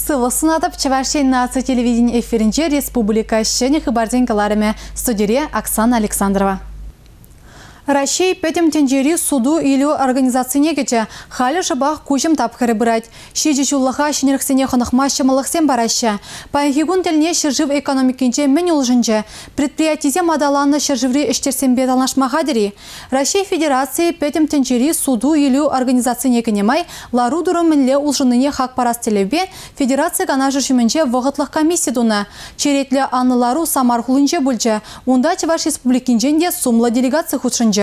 Сывлӑх сунатӑп. Чӑваш Ен наци телевидени эфирӗнче республика ҫӗнӗ хыпарсен кӑларӑмӗ. Студире Оксана Александрова. Раҫҫей пӗтӗм тӗнчери суту-илӳ организацине кӗчӗ. Халӗ шӑпах куҫӑм тапхӑрӗ пырать. Ҫичӗ ҫуллӑха ҫӗнӗлӗхсене хӑнӑхма ҫӑмӑллӑхсем параҫҫӗ. Паянхи кун тӗлне ҫӗршыв экономикинче мӗн улшӑнчӗ? Предприятисем аталаннӑ ҫӗршыври ӗҫтешсемпе танлашма хатӗр-и? Раҫҫей Федерацийӗ пӗтӗм тӗнчери суту-илӳ организацине кӗнӗ май лару-тӑру мӗнле улшӑннине хак парас тӗллевпе Федераци Канашӗ ҫумӗнче вӑхӑтлӑх комисси тунӑ. Черетлӗ анлӑ лару Самар хулинче пулчӗ. Унта Чӑваш Республикинчен те сумлӑ делегаци хутшӑнчӗ.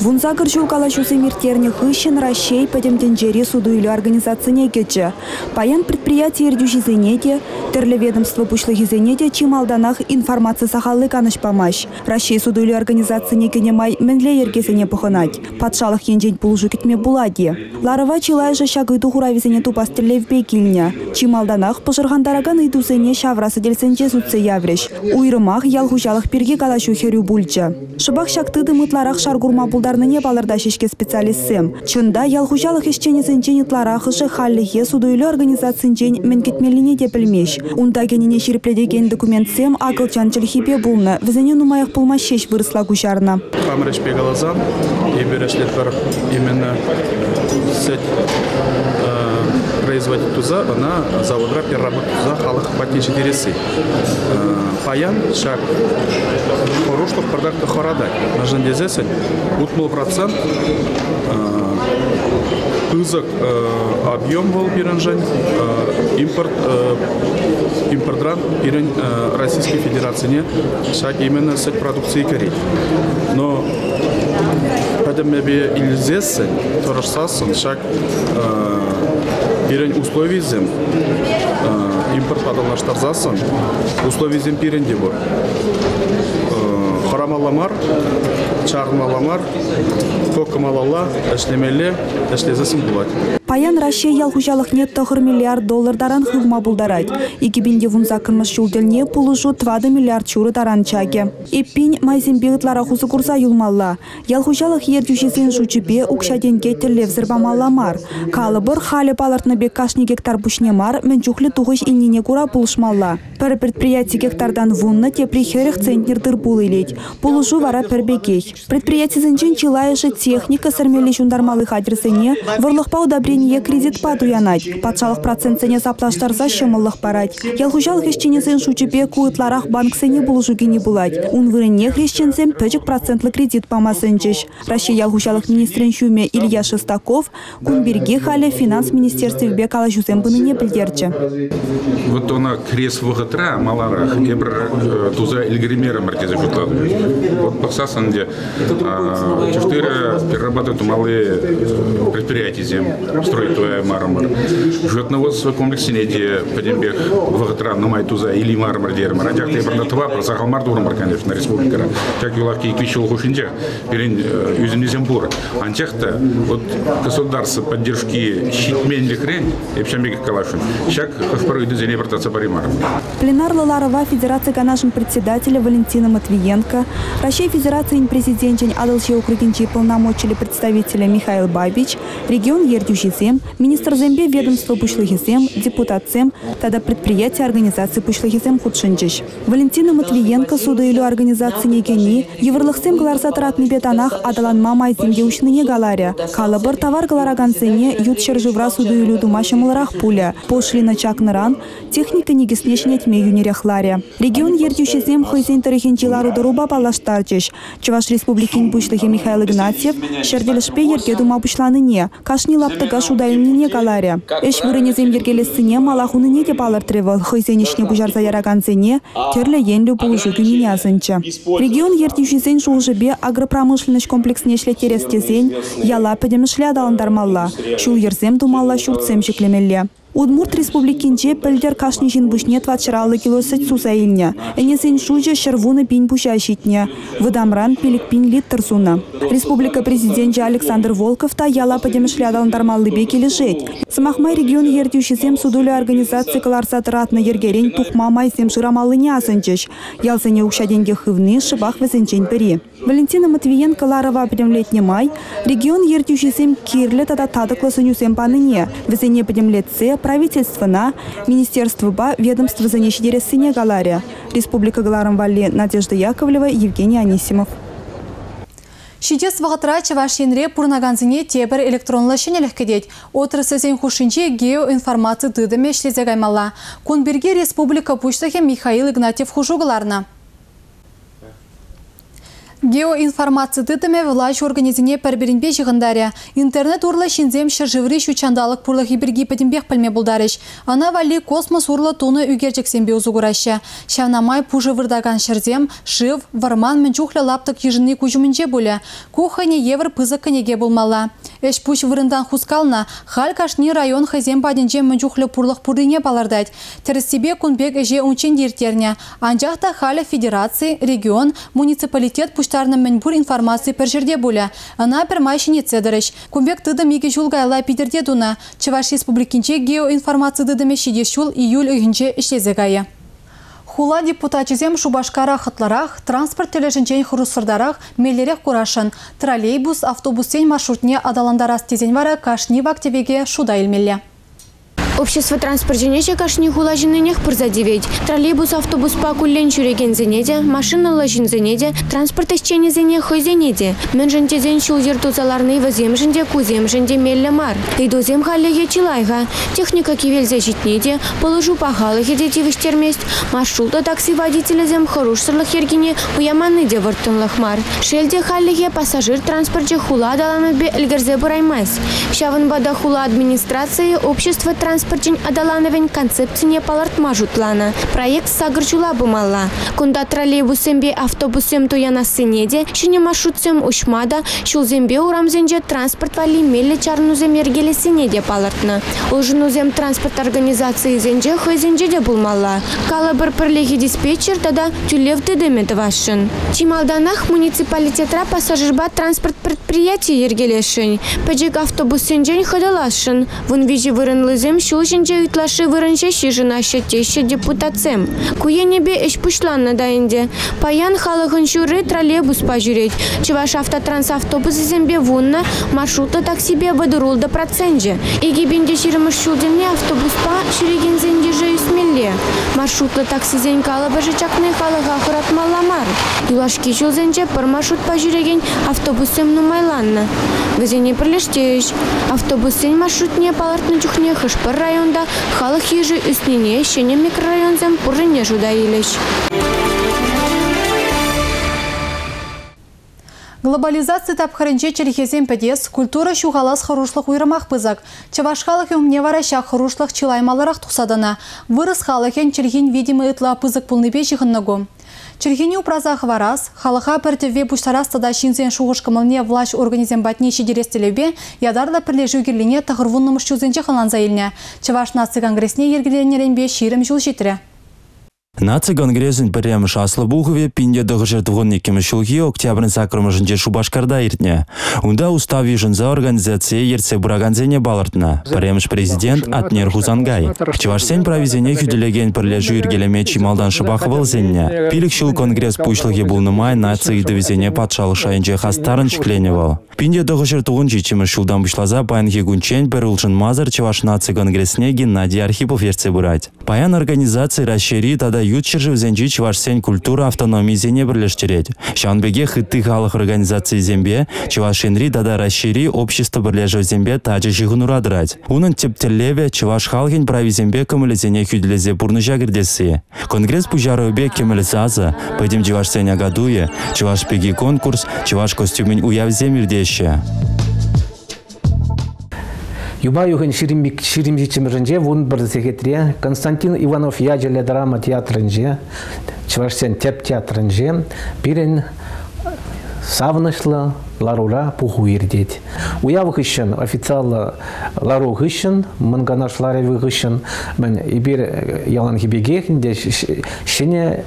18 ҫул калаҫусем ирттернӗ хыҫҫӑн Раҫҫей пӗтӗм тӗнчери суту-илӳ организацине кӗчӗ. Паян предприяти ертӳҫисене те, тӗрлӗ ведомство пуҫлӑхӗсене те чи малтанах информаци сахалли канӑҫ памасть. Раҫҫей суту-илӳ организацине кӗнӗ май мӗнле йӗркесене пӑхӑнать? Патшалӑх енчен пулӑшу кӗтме пулать-и? Ларӑва чылайӑшӗ ҫак ыйту хуравӗсене тупас тӗллевпе килнӗ. Чи малтанах пӑшӑрхантаракан ыйтусене ҫавра сӗтелсенче сӳтсе яврӗҫ. Уйрӑмах ял хуҫалӑх пирки калаҫу хӗрӳ пулчӗ. Шӑпах ҫак тытӑм ытларах шар курма пултарнине палӑртаҫҫӗ-ҫке специалистсем. Чӑн та, ял хуҫалӑх ӗҫченӗсенчен ытларахӑшӗ хальлӗхе суту-илӳ организацинчен мӗн кӗтмеллине те пӗлмест. Унта кӗнине ҫирӗплетекен документсем акӑлчан чӗлхипе пулнӑ, вӗсене нумаях пулмасть ҫеҫ вырӑсла куҫарнӑ. Хамӑр ӗҫпе каласан, эпир ӗҫлетпӗр именно сӗт производить туса ӑна заводра переработка туса халӑх патне ҫитересси. Паян ҫак хӑрушлӑх пӑртак хӑратать. Мӗншӗн тесессӗн 60% пысӑк объем вӑл пирӗншӗн импорт импортран пирӗн Российской Федерацине ҫак именно сӗт продукцийӗ кӗрет. Но пӗтӗмӗпе илсессӗн, тӑрӑшсассӑн ҫак пирӗн условисем импортпа танлаштарсассӑн условисем пирӗн те пур. Хӑрамалла мар, чарӑнмалла мар, кӑмалалла ӗҫлемелле, ӗҫлесессӗн пулать. Паян Раҫҫей ял хуҫалӑхне 9 миллиард доллар таран хывма пултарать. 2018-мӗш ҫул тӗлне пулӑшу 4 миллиард ҫурӑ таран чакӗ. Эппин, майсемпе ытларах усӑ курса юлмалла. Ял хуҫалӑх ертӳҫисен шучӗпе укҫа-тенке тӗллевсӗр памалла мар. Калӑпӑр, халӗ палӑртнӑ пек кашни гектар пуҫне мар, мӗн чухлӗ тухӑҫ илнине кура пулӑшмалла. Пӗр предприяти гектартан вуннӑ, тепри 40 центнер тыр-пул илет. Пулӑшу вара пӗр пекех. Предприятисенчен чылайӑшӗ техника сӗрмелли-ҫунтармалли хатӗрсене, вӑрлӑхпа удобрение кредитпа туянать. Патшалӑх процентсене саплаштарса ҫӑмӑллӑх парать. Ял хуҫалӑх ӗҫченӗсен шучӗпе ку ытларах банксене пулӑшу кӳни пулать. Ун вырӑнне хресченсем пӗчӗк процентлӑ кредит пама сӗнчӗҫ. Раҫҫей ял хуҫалӑх министрӗн ҫумӗ Илья Шестаков кун пирки халӗ финанс министерствипе калаҫусем пынине пӗлтерчӗ. Вот ӑна кӗрес вӑхӑтра маларах эпир туса ӗлкӗреймерӗмӗр тесе шутлатӑп. Вот пӑхсассӑн ӗнтӗ четыре перерабатывать тумалли предприятисем строить тӑваймарӑмӑр. Животноводство комплексне те пӗтӗмпех вӑхӑтра нумай туса илеймарӑмӑр терӗмӗр. Анчах та эпир тӑвапӑр, сахал мар турӑмӑр, конечно, республикӑра. Ҫак юлашки икӗ ҫул хушшинче пирӗн ӳсӗмӗсем пур. Анчах та вот государство поддержки ҫитменлӗхрен, эп ҫавӑн пекех каласшӑн, ҫак хӑш-пӗр ыйтусене пӗр татса параймарӑм. Пленарлӑ ларӑва Федераци Канашӗн председателӗ Валентина Матвиенко, Раҫҫей Федерацийӗн Президенчӗн Атӑлҫи округӗнчи полномочиллӗ представителӗ Михаил Бабич, регион ертӳҫисем, министрсемпе ведомство пуҫлӑхӗсем, депутатсем тата предприяти-организаци пуҫлӑхӗсем хутшӑнчӗҫ. Валентина Матвиенко суту-илӳ организацине кӗни йывӑрлӑхсем кӑларса тӑратнипе танах аталанма майсем те уҫнине каларӗ. Калӑпӑр, тавар кӑларакансене ют ҫӗршывра суту-илӳ тума ҫӑмӑлрах пулӗ. Пошлина чакнӑран техника никӗсне ҫӗнетме йӳнӗрех ларӗ. Регион ертӳҫисем хӑйсен тӑрӑхӗнчи лару-тӑрупа паллаштарчӗҫ. Чӑваш Республикин Пуҫлӑхӗ Михаил Игнатьев ҫӗр тӗлӗшпе йӗрке тума пуҫланине, кашни лаптӑка шута илнине каларӗ. Ӗҫ вырӑнӗсем йӗркелессине мала хунине те палӑртрӗ вӑл, хӑйсен ӗҫне пуҫарса яракансене тӗрлӗ енлӗ пулӑшу кӳнине асӑнчӗ. Регион ертӳҫисен шухӑшӗпе агропромышленноҫ комплексне ӗҫлеттерес тесен яла пӗтӗмӗшле аталантармалла, ҫул-йӗрсем тумалла, ҫуртсем ҫӗклемелле. Удмурт Республикинче пӗлтӗр кашни ҫын пуҫне тӑватҫӑраллӑ кило сӗт суса илнӗ. Ӗнесен шучӗ 110 пин пуҫа ҫитнӗ. Вӑтамран 5 пин литр сунӑ. Республика Президенчӗ Александр Волков та яла пӗтӗмӗшле аталантармаллипе килӗшет. Сӑмах май, регион ертӳҫисем суту-илӳ организаци кӑларса тӑратнӑ йӗркерен тухма майсем шырамаллине асӑнчӗҫ. Ялсене укҫа-тенкӗ хывни шӑпах вӗсенчен пӗри. Валентина Матвиенко ларӑва пӗтӗмлетнӗ май, регион ертӳҫисем кирлӗ тата татӑклӑ сӗнӳсем панине, вӗсене пӗтӗмлетсе правительствӑна, министерствӑпа ведомствӑсене ҫитерессине каларӗ. Республика кӑларӑм валли Надежда Яковлева, Евгений Анисимов. Ҫитес вӑхӑтра Чӑваш Енре пурӑнакансене тепӗр электронлӑ ҫӗнӗлӗх кӗтет. Отрасльсен хушшинче геоинформаци тытӑмӗ ӗҫлесе каймалла. Кун пирки республика Пуҫлӑхӗ Михаил Игнатьев хушу кӑларнӑ. Геоинформаци тытӑмӗ влаҫ органӗсене пӗр-пӗринпе ҫыхӑнтарӗ. Интернет урлӑ ҫынсем ҫӗршыври ҫутҫанталӑк пурлӑхӗ пирки пӗтӗмпех пӗлме пултарӗҫ. Ӑна валли космос урлӑ тунӑ ӳкерчӗксемпе усӑ кураҫҫӗ. Ҫавна май пушӑ выртакан ҫӗрсем, шыв, вӑрман мӗн чухлӗ лаптӑк йышӑнни куҫ умӗнче пулӗ. Ку хӑйне евӗр пысӑк кӗнеке пулмалла. Ӗҫ-пуҫ вырӑнтан хускалнӑ, халь кашни район хӑйсем патӗнче мӗн чухлӗ пурлӑх пуррине палӑртать. Тӗрӗссипе кун пек ӗҫе унччен те ирттернӗ. Анчах та халӗ федераци, регион, муниципалитет пуҫтарнӑ мӗнпур информаци пӗр ҫӗрте пулӗ. Ӑна пӗрмай ҫӗнетсе тӑрӗҫ. Кун пек тытӑм икӗ ҫул каялла Питӗрте тунӑ. Чӑваш Республикинче геоинформаци тытӑмӗ ҫитес ҫул июль уйӑхӗнче ӗҫлесе кайӗ. Хула депутачӗсем Шупашкара хӑтлӑрах, транспорт тӗлӗшӗнчен хӑрушсӑртарах, меллӗрех курасшӑн. Троллейбус, автобуссен маршрутне аталантарас тесен вара кашни вак-тӗвеке шута илмелле. Общество транспорчӗн ӗҫӗ кашни хула ҫыннинех пырса тивет. Троллейбус автобуспа куллен ҫӳрекенсене те, машинӑллӑ ҫынсене те, транспорт ӗҫченӗсене хӑйсене те. Мӗншӗн тесен ҫул-йӗр туса ларни вӗсемшӗн те, кусемшӗн те меллӗ мар. Ыйтусем хальлӗхе чылай-ха. Техника кивелсе ҫитни те, пулӑшу пахалӑхӗ те тивӗҫтермест. Маршрутлӑ такси водителӗсем хӑрушсӑрлӑх йӗркине уяманни те вӑрттӑнлӑх мар. Шел те, хальлӗхе пассажир транспорчӗ хула аталанӑвӗпе ӗлкӗрсе пыраймасть. Ҫавӑнпа та хула администрацийӗ общество транспорчӗн аталанӑвӗн концепцине палӑртма шутланӑ. Проект сакӑр ҫула пымалла. Кунта троллейбуссемпе автобуссем туянассине те, ҫӗнӗ маршрутсем уҫма та, ҫулсемпе урамсенче транспорт валли меллӗ чарӑнусем йӗркелессине те палӑртнӑ. Улшӑнусем транспорт организацийӗсенче хӑйсенче те пулмалла. Калӑпӑр, пӗрлехи диспетчер тата тӳлев тытӑмӗ тӑвасшӑн. Чи малтанах муниципалитетра пассажирпа транспорт предприятийӗ йӗркелесшӗн. Пӗчӗк автобуссенчен хӑтӑласшӑн. 13 вырӑнлисем ҫул ҫинче ытлашши вырӑн ҫеҫ йышӑнаҫҫӗ теҫҫӗ депутатсем. Ку енӗпе ӗҫ пуҫланнӑ та ӗнтӗ. Паян халӑхӑн ҫурри троллейбуспа ҫӳрет. Чӑваш автотранс автобусӗсемпе 10, маршрутлӑ таксипе 36 проценчӗ. 2020 ҫул тӗлне автобуспа ҫӳрекенсен йышӗ ӳсмелле. Маршрутлӑ таксисен калӑпӑшӗ чакни халӑха хӑратмалла мар. Юлашки ҫулсенче пӗр маршрутпа ҫӳрекен автобуссем нумайланнӑ. Вӗсене пӗрлештерӗҫ. Автобуссен маршрутне палӑртнӑ чухне хӑш-пӗр районта халӑх йышӗ ӳснине ҫӗнӗ микрорайонсем пуррине шута илӗҫ. Глобализаци тапхӑрӗнче чӗлхесем пӗтес, культура ҫухалас хӑрушлӑх уйрӑмах пысӑк. Чӑваш халӑхӗ умне вара ҫак хӑрушлӑх чылай маларах тухса тӑнӑ. Вырӑс халӑхӗн чӗлхин витӗмӗ ытла пысӑк пулнипе ҫыхӑннӑ ку. Чӗлхене упраса хӑварас, халӑха пӗр тӗвве пуҫтарас тата ҫынсен шухӑш-кӑмӑлне влаҫ органӗсем патне ҫитерес тӗллевпе ятарлӑ пӗрлешӳ кирлине 90-мӗш ҫулсенчех ӑнланса илнӗ. Чӑваш наци конгресне йӗркеленӗренпе 20 ҫул ҫитрӗ. Наци конгресӗн пӗрремӗш аслӑ пухӑвӗ 1992 ҫулхи октябрӗн саккӑрмӗшӗнче Шупашкарта иртнӗ. Унта устав йышӑнса организацие ертсе пыракансене палӑртнӑ. Пӗрремӗш президент Атнер Хусанкай. Чӑвашсен прависене хӳтӗлекен пӗрлешӳ йӗркелеме чи малтан шӑпах вӑл сӗннӗ. Пилӗк ҫул конгресс пуҫлӑхӗ пулнӑ май наци ыйтӑвӗсене патшалӑх шайӗнче хастаррӑн ҫӗкленӗ вӑл. 1997 ҫултан пуҫласа паянхи кунччен пӗр улшӑнмасӑр Чӑваш наци конгресне Геннадий Архипов ертсе пырать. Паян организаци Раҫҫейри тата ют ҫӗршывсенчи чӑвашсен культура автономийӗсене пӗрлештерет. Ҫавӑн пекех ытти халӑх организацийӗсемпе, Чӑваш Енри тата Раҫҫейри общество пӗрлешӗвӗсемпе тачӑ ҫыхӑнура тӑрать. Унӑн тӗп тӗллевӗ – чӑваш халӑхӗн прависемпе кӑмӑлӗсене хӳтӗлесе пурнӑҫа кӗртесси. Конгресс пуҫарӑвӗпе «Кӗмӗл сасӑ», «Пӗтӗм чӑвашсен Акатуйӗ», «Чӑваш пики» конкурс, чӑваш костюмӗн уявӗсем иртеҫҫӗ. Юпа уйӑхӗн 27-мӗшӗнче 11 сехетре Константин Иванов ячӗллӗ драма театрӗнче, чӑвашсен тӗп театрӗнче пирӗн савӑнӑҫлӑ ларура пуху иртет. Уяв хыҫҫӑн, официаллӑ лару хыҫҫӑн, Мӑн Канаш ларӑвӗ хыҫҫӑн мӗн эпир яланхи пекех ӗнтӗ ҫӗнӗ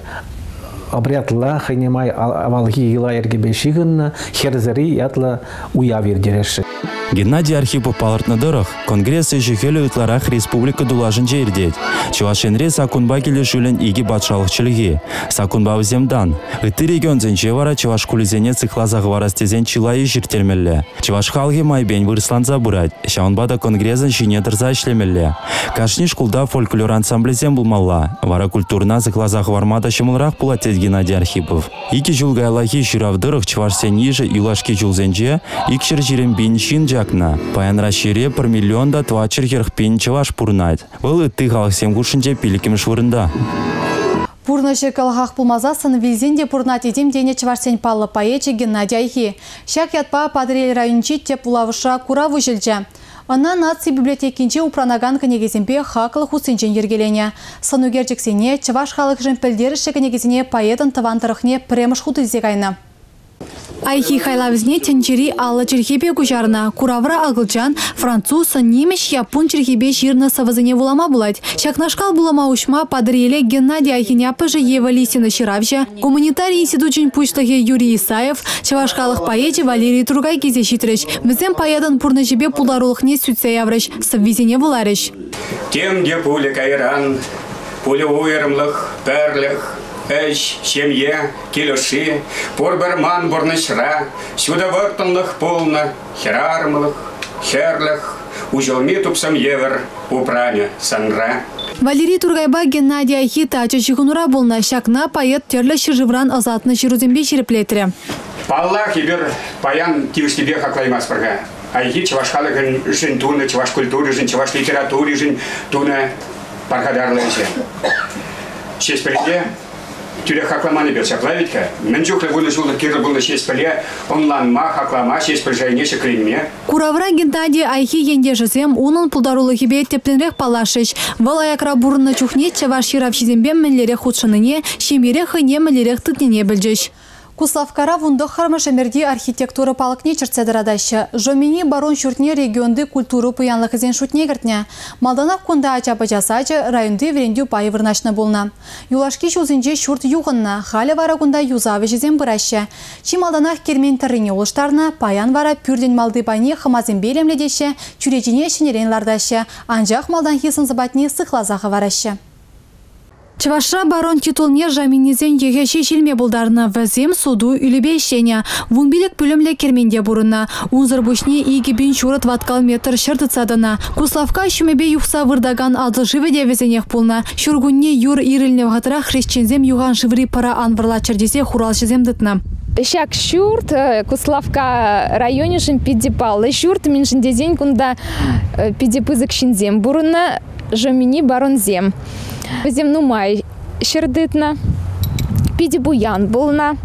обрядла хӑйне май авалхи йӑла-йӗркепе ҫыхӑннӑ Хӗрсӗри ятлӑ уяв ирттересшӗн. Геннадий Архипов палӑртнӑ тӑрӑх, конгресс ӗҫӗ-хӗлӗ ытларах республика тулашӗнче иртет. Чӑваш Енре саккунпа килӗшӳллӗн икӗ патшалӑх чӗлхи. Саккунпа вӗсем тан. Ытти регионсенче вара чӑваш шкулӗсене сыхласа хӑварас тесен чылай ӗҫ ирттермелле. Чӑваш халӑхӗ майӗпен вырӑсланса пырать. Ҫавӑнпа та конгресӑн ҫине тӑрса ӗҫлемелле. Кашни шкулта фольклор ансамблӗсем пулмалла. Вара культурӑна сыхласа хӑварма та ҫӑмӑлрах пулать, тет Геннадий Архипов. Икӗ ҫул каяллахи ҫырав тӑрӑх чӑвашсен йышӗ юлашки ҫулсенче 220 пин ҫын чакнӑ. Паян Раҫҫейре 1 миллион та 440 пин чӑваш пурӑнать. Вӑл ытти халӑхсем хушшинче пиллӗкмӗш вырӑнта. Пурнӑҫӗ кӑлӑхах пулмасассӑн вилсен те пурӑнать этем тенӗ чӑвашсен паллӑ поэчӗ Геннадий Айхи. Ҫак ятпа Патӑрьел районӗнчи тӗп вулавӑшра курав уҫӑлчӗ. Ӑна наци библиотекинче упранакан кӗнекесемпе хаклӑ хутсенчен йӗркеленӗ. Сӑнӳкерчӗксене, чӑваш халӑхӗшӗн пӗлтерӗшлӗ кӗнекесене поэтӑн тӑван тӑрӑхне пӗрремӗш хут илсе кайнӑ. Айхи хайлавӗсене тӗнчери 50 чӗлхепе куҫарнӑ. Куравра акӑлчан, француз, нимӗҫ, яппун чӗлхипе ҫырнӑ сӑвӑсене вулама пулать. Ҫакнашкал вулама уҫма Патӑрьеле Геннадий Айхин аппӑшӗ Ева Лисина ҫыравҫӑ, гуманитари институчӗн пуҫлӑхӗ Юрий Исаев, чӑваш халӑх поэчӗ Валерий Туркай килсе ҫитрӗҫ. Вӗсем поэтӑн пурнӑҫӗпе пултарулӑхне сӳтсе яврӗҫ, сӑввисене вуларӗҫ. Тем те пулӗ кайран, пулӗ уйрӑмлӑх, пӗрлӗх, ӗҫ, ҫемье, кил ӑшши, пурпӗр ман пурнӑҫра ҫутӑ вӑрттӑнлӑх пулнӑ хӗрарӑмлӑх, хӗрлӗх, уҫӑлми тупсӑм евӗр упранӗ санра. Валерий Туркайпа Геннадий Айхи тачӑ ҫыхӑнура пулнӑ. Ҫакна поэт тӗрлӗ ҫӗршывран ӑсатнӑ ҫырусемпе ҫирӗплетрӗ. Паллах, эпир паян тивӗҫлипе хаклаймастпӑр-ха. Айхи чӑваш халӑхӗшӗн тунӑ, чӑваш культуришӗн, чӑваш литературишӗн тунӑ пархатарлӑ ӗҫе. Ҫеҫпӗле тӳрех хакламан эпир ҫапла вӗт-ха. Мӗн чухлӗ вунӑ ҫуллӑх кирлӗ пулнӑ Ҫеҫпӗле ӑнланма, хаклама, Ҫеҫпӗл шайне ҫӗкленме. Куравра Геннадий Айхи ентешӗсем унӑн пултарулӑхӗпе тӗплӗнрех паллашрӗҫ. Вӑл аякра пурӑннӑ чухне чӑваш ҫыравҫисемпе мӗнлерех хутшӑннине, ҫемьере хӑйне мӗнлерех тытнине пӗлчӗҫ. Куславккара вунтӑххӑрмӗш ӗмӗрти архитектура палӑкне чӗртсе тӑратаҫҫӗ. Жомини барон ҫуртне регионти культура пуянлӑхӗсен шутне кӗртнӗ. Малтанах кунта ача-пӑча сачӗ, районти вӗрентӳ пайӗ вырнаҫнӑ пулнӑ. Юлашки ҫулсенче ҫурт юхӑннӑ, халӗ вара кунта юсав ӗҫӗсем пыраҫҫӗ. Чи малтанах кермен тӑррине улӑштарнӑ, паян вара пӳртӗн малти пайне хӑмасемпе илемлетеҫҫӗ, чӳречине ҫӗнӗрен лартаҫҫӗ, анчах малтанхи сӑн-сӑпатне сыхласа хӑвараҫҫӗ. Чӑвашра барон титулне Жоминисен йӑхӗ ҫеҫ илме пултарнӑ. Вӗсем суту-илӳпе ӗҫленӗ. 15 пӳлӗмлӗ керменте пурӑннӑ. Унсӑр пуҫне 2,5 тӑваткал метр ҫӗр тытса тӑнӑ. Куславкка ҫумӗпе юхса выртакан Атӑл шывӗ те вӗсенех пулнӑ. Ҫуркунне юр ирӗлнӗ вӑхӑтра хресченсем юхан шыври пӑра ан вӑрлаччӑр тесе хуралҫӑсем тытнӑ. Ҫак ҫурт Куславкка районӗшӗн питӗ паллӑ ҫурт. Мӗншӗн тесен кунта питӗ пысӑк ҫынсем пурӑннӑ, Жомини баронсем. Вӗсем нумай ҫӗр тытнӑ, питӗ пуян пулнӑ.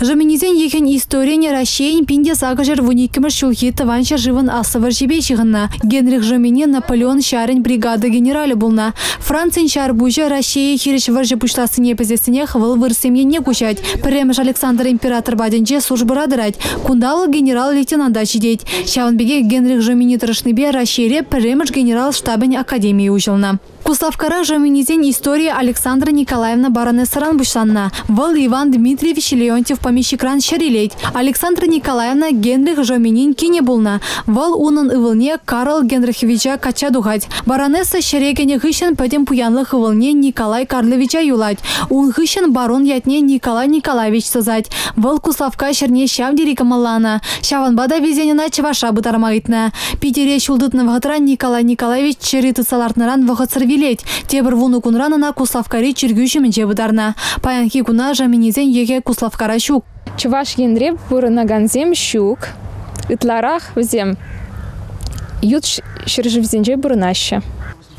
Жоминисен йӑхӗн историйӗн Раҫҫейӗн 1812 ҫулхи Тӑван ҫӗршывӑн Аслӑ вӑрҫипе ҫыхӑннӑ. Генрих Жомини Наполеон ҫарӗн бригада генералӗ пулнӑ. Францин ҫар пуҫӗ Раҫҫее хирӗҫ вӑрҫӑ пуҫлассине пӗлсессӗнех вӑл вырӑссем енне куҫать. Пӗрремӗш Александр император патӗнче службӑра тӑрать. Кунта вӑл генерал-лейтенанта ҫитет. Ҫавӑн пекех Генрих Жомини тӑрӑшнипе Раҫҫейре пӗрремӗш генерал штабӗн академийӗ уҫӑлнӑ. Куславккара Жоминисен историйӗ Александра Николаевна баронессӑран пуҫланнӑ. Вӑл Иван Дмитриевич Леонтьев помещикран ҫӗр илет. Александра Николаевна Генрих Жоминин кинӗ пулнӑ. Вӑл унӑн ывӑлне Карл Генриховича качча тухать. Баронесса ҫӗре кӗнӗ хыҫҫӑн пӗтӗм пуянлӑх ывӑлне Николай Карловича юлать. Ун хыҫҫӑн барон ятне Николай Николаевич тӑсать. Вӑл Куславкка ҫӗрне ҫав тери кӑмӑлланӑ. Ҫавӑнпа та вилсен ӑна чӑвашра пытарма ыйтнӑ. Питӗре ҫул тытнӑ вӑхӑтра Николай Николаевич чӗри тытса лартнӑран вӑхӑтсӑр вилет. Тепӗр вунӑ кунран ӑна Куславккари чиркӳ ҫумӗнче пытарнӑ. Паянхи куна Жоминисен йӑхӗ Куславккара ҫук. Чӑваш Енре пурӑнакансем ҫук. Ытларах вӗсем ют ҫӗршывсенче пурӑнаҫҫӗ.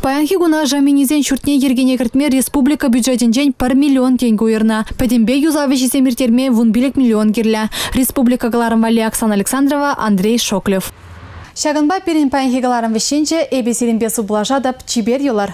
Паянхи куна Жоминисен ҫуртне йӗркене кӗртме республика бюджетӗнчен 1 миллион тенкӗ уйӑрнӑ. Пӗтӗмпе юсав ӗҫӗсем ирттерме 15 миллион кирлӗ. Республика кӑларӑм валли Оксана Александрова, Андрей Шоклев. Ҫакӑнпа пирӗн паянхи кӑларӑм вӗҫленчӗ. Эпӗ сирӗнпе сывпуллашатӑп. Чипер юлӑр.